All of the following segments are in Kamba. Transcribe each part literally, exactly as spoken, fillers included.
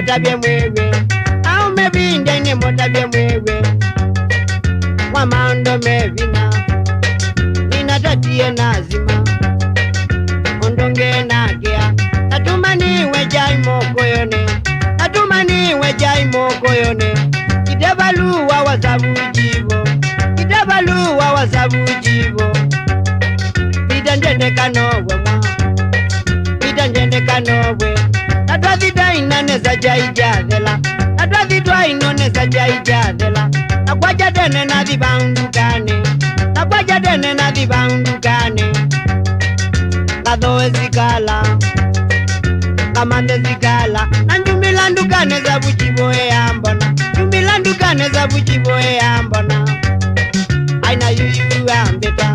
Mũtavye mwĩw'e, aũme vindyainĩ mũtavye mwĩw'e, wa maũndũ me vinya, nĩnatatie nasima, ũndũ ũngĩ nakĩa, natũmaniwe kyai mũkũyũnĩ, natũmaniwe kyai mũkũyũnĩ, ite valũa wa savujivo, ite valũa wa savujivo, vita ndyendekano we mwa. Vita ndyendekano we. Na twathi twaina nesa kyai kyathela. Na twathi twaina nesa kyai kyathela. Na kwakya tene nathi vau ndukanĩ. Na kwakya tene nathi vau ndukanĩ. Ngathoe sikala. Ngamanthe sikala. Na njumĩla ndukanĩ savujivo ĩambona. Njumĩla ndukanĩ savujivo ĩambona. Aina yuyu ambĩta.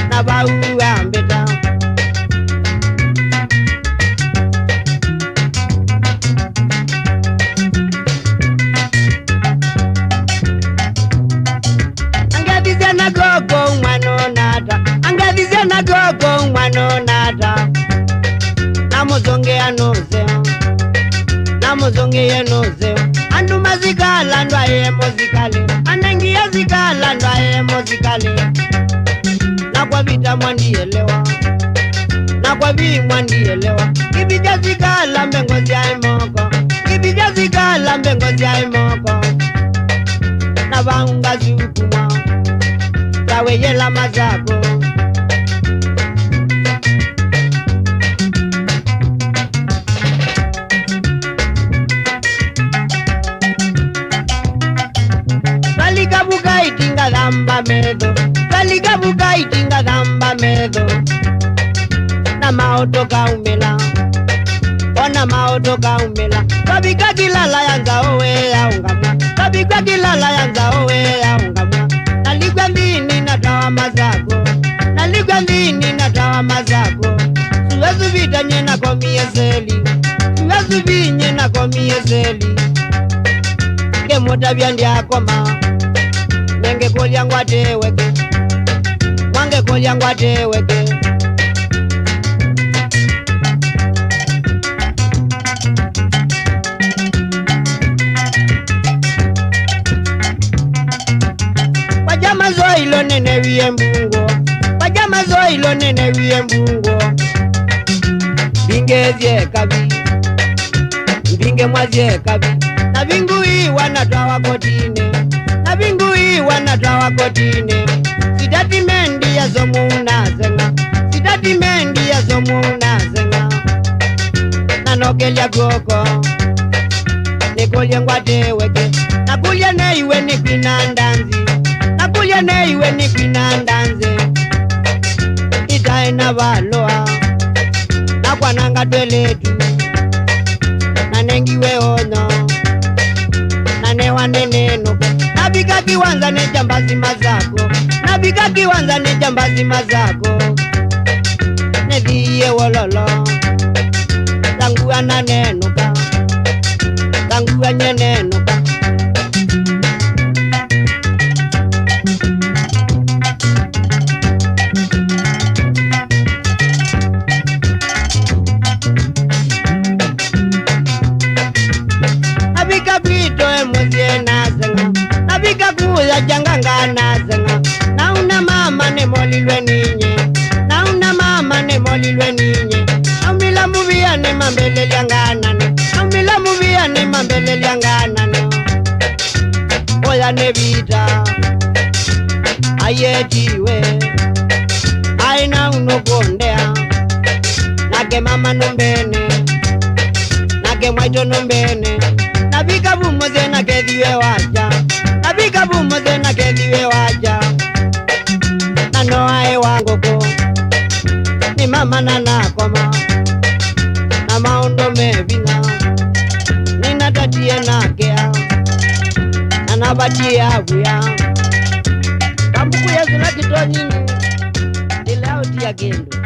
Na vau ambĩta. Angethisya na koko mwana ũnata, angethisya na koko mwana ũnata. Namũsũngĩa nũseo, namũsũngĩie nũseo. Andũ masikala ndwaĩe mũsikalĩ, anengie sikala ndwaĩe mũsikalĩ. Na kwa vita mwandielewa, na kwa vii mwandielewa. Kĩvĩtya sikala mbengo syaĩ moko, kĩvĩtya sikala mbengo syaĩ moko. Na vau ngasukumwa, taweyela masako. Twalika vuka itinga thamba metho, twalika vuka itinga thamba metho. Na maũtũ kaumĩla, ona maũtũ kaumĩla. Twavika kĩlala ya nzaũ wĩyaũngamwa, twavika kĩlala ya nzaũ wĩyaũngamwa. Nalikwa nthĩnĩ natawa masako, nalikwa nthĩnĩ natawa masako. Suwe suvitany'e nakomie seli, suwe suvinye nakomie seli. Ngĩmũtavya ndyakoma, nengĩkũlya ngwatĩwe kĩ, mwangĩkũlya ngwatĩwe kĩ. Kwaja mazoilo nenewie mbungwo, kwaja mazoilo nenewie mbungwo. Mbingĩthye kavi, mbingĩ mwasye kavi. Na vinguiwa natwawa kotinĩ, na vinguiwa natwawa kotinĩ. Sitatimendi ya somu naseng'a, sitatimendi ya somu naseng'a. Na nokelya kw'oko, nĩkũlye ngwatĩwe kĩ. Nakũlya neiwe nĩ kwina ndanzi, nakũlya neiwe nĩ kwina ndanzi. Itaĩ na valũa, nakwananga twĩlĩtu, nanengiwe onyo, nanewa nĩnĩnũke. Navika kĩwanzanĩ kya mbasi masako, navika kĩwanzanĩ kya mbasi masako. Nĩthiie wololo, tangua nanenũka, tangua nyenenũka. Navika kwitũ e mũsyĩ naseng'a, navika kuya kyanganga naseng'a. Nauna mama nĩmolilwe ninye, nauna mama nĩmolilwe ninye. Naumĩla mũvĩanĩ mambĩlĩlya ngananĩ, naumĩla mũvĩanĩ mambĩlĩlya ngananĩ. Oya nĩ vita, ayetiwe, aĩ na unũkũndea, nake mama nũmbene, nake mwaitũ nũmbene, navika vumũsye nakethiwe wasya, navika vumũsye nakethiwe wasya. Na no aĩ wa ngũkũ, nĩ mama na nakoma, na maũndũ me vinya, nĩnatatie nakea, na navatie avwĩa. Kambuku Yesũ na kĩtonyinĩ, ĩla ũtia kĩndũ.